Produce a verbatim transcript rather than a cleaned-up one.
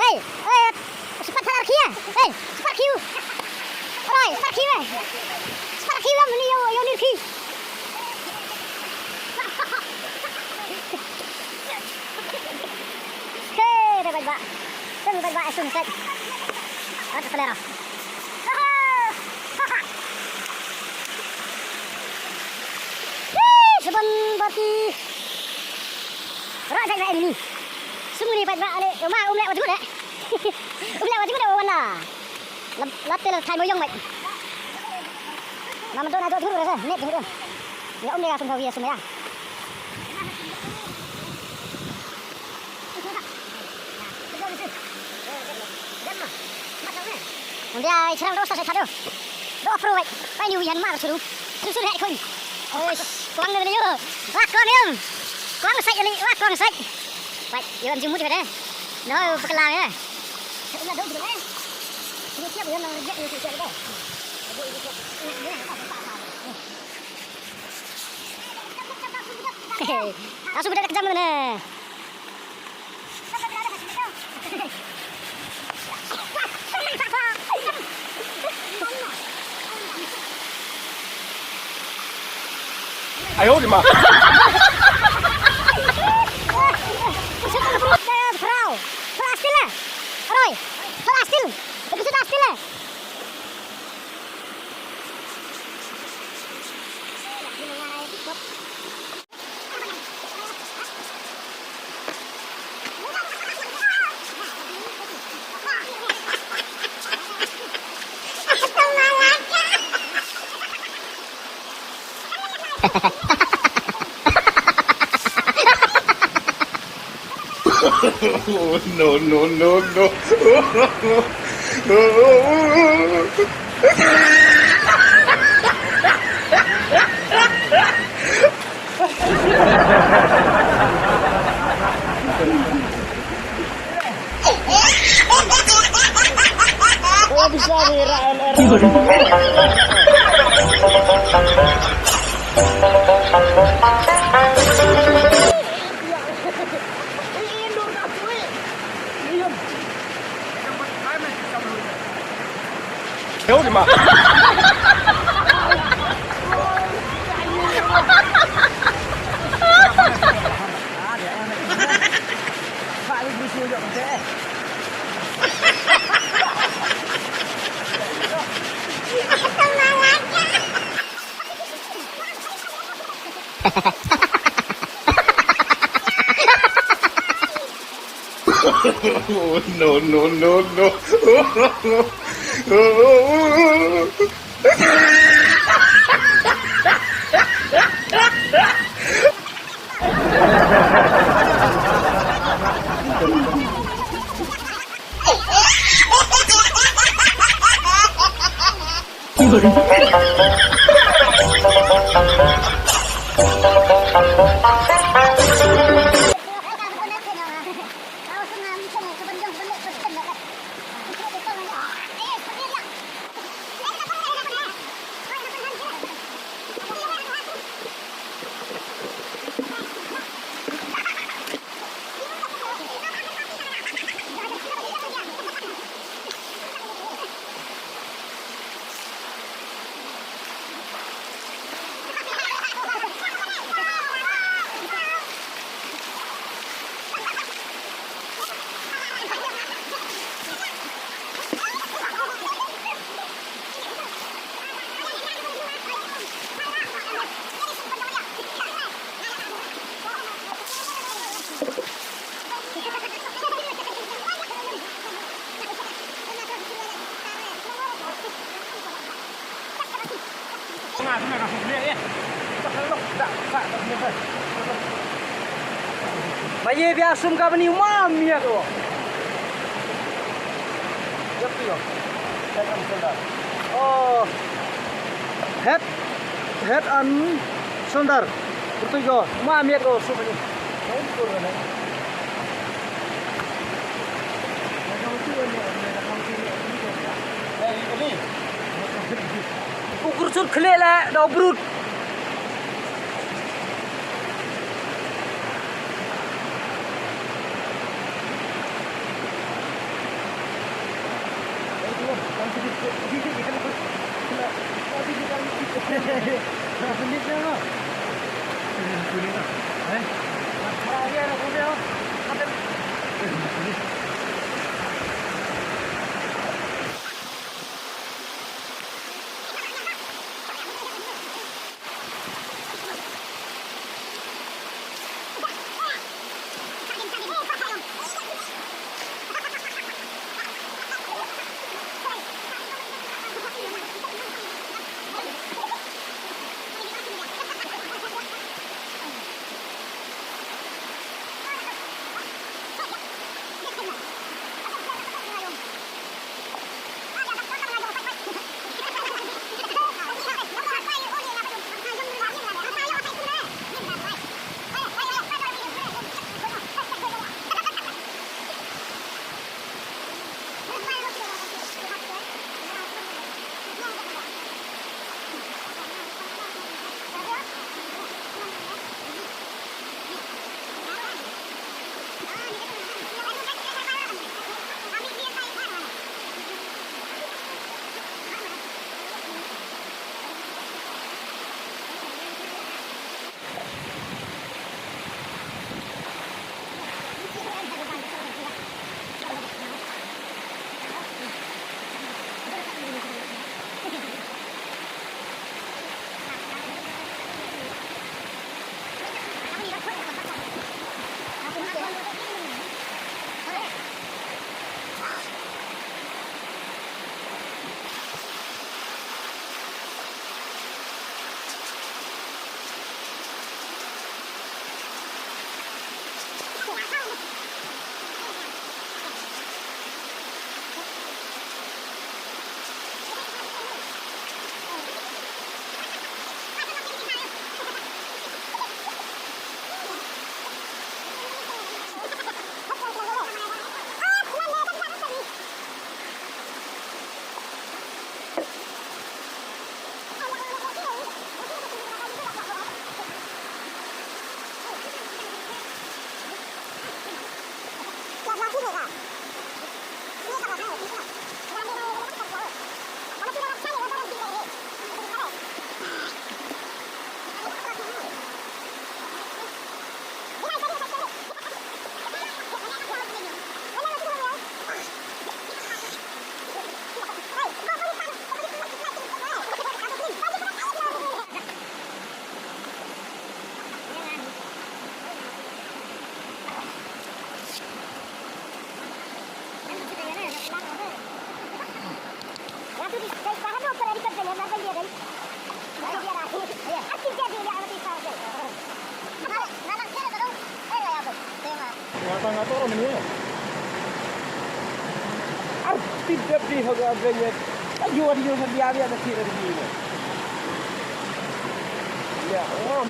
Ei, ei, spat thar khi, eh? Ei, spat khi u. Oi, spat khi, eh? Spat khi u, am ni yo, yo ni khi. Hey, dah baik, Bak. Dah baik, Bak, esum set. Ada selera. Ih, seban bati. Rak jai rak ini. Sumuni pat ba ale, ma um le wajud eh. Um le wajud eh wan la. Lap, lap tel thai mo yong mai. Mama tu na tu tu rasa, net tu. Ya um le ka sum khawi ya sum ya. Ndia, i chrang dos ta se thado. Do pro wai. Pai ni wian mar suru. Suru suru hai khoi. Oi, kwang ni yo. Wa kwang em. Kwang sai ni, wa kwang sai. Wai, yo em jumut ka de. No, pakala ya. Ina do jumut eh. Ni siap yo no reject ni siap de. Asu beda kejam ni. Ayo, di ma. Frau, Frau Astila. Roy, Frau Astil. Begitu Astila. No, no, no, no. No, no, no, no. Ba ye bia sum ka bani u mam ya ko. Yap yo. Head and shoulder. Oh. Head, head and shoulder. Betul ko. Ma miat ko sum ni. Ukur sut khle la da brut. Nga tang ato ro mini. Ar ti dep di hoga venye. Ayo, ayo, sa dia, dia, sa ti dep di. Ya,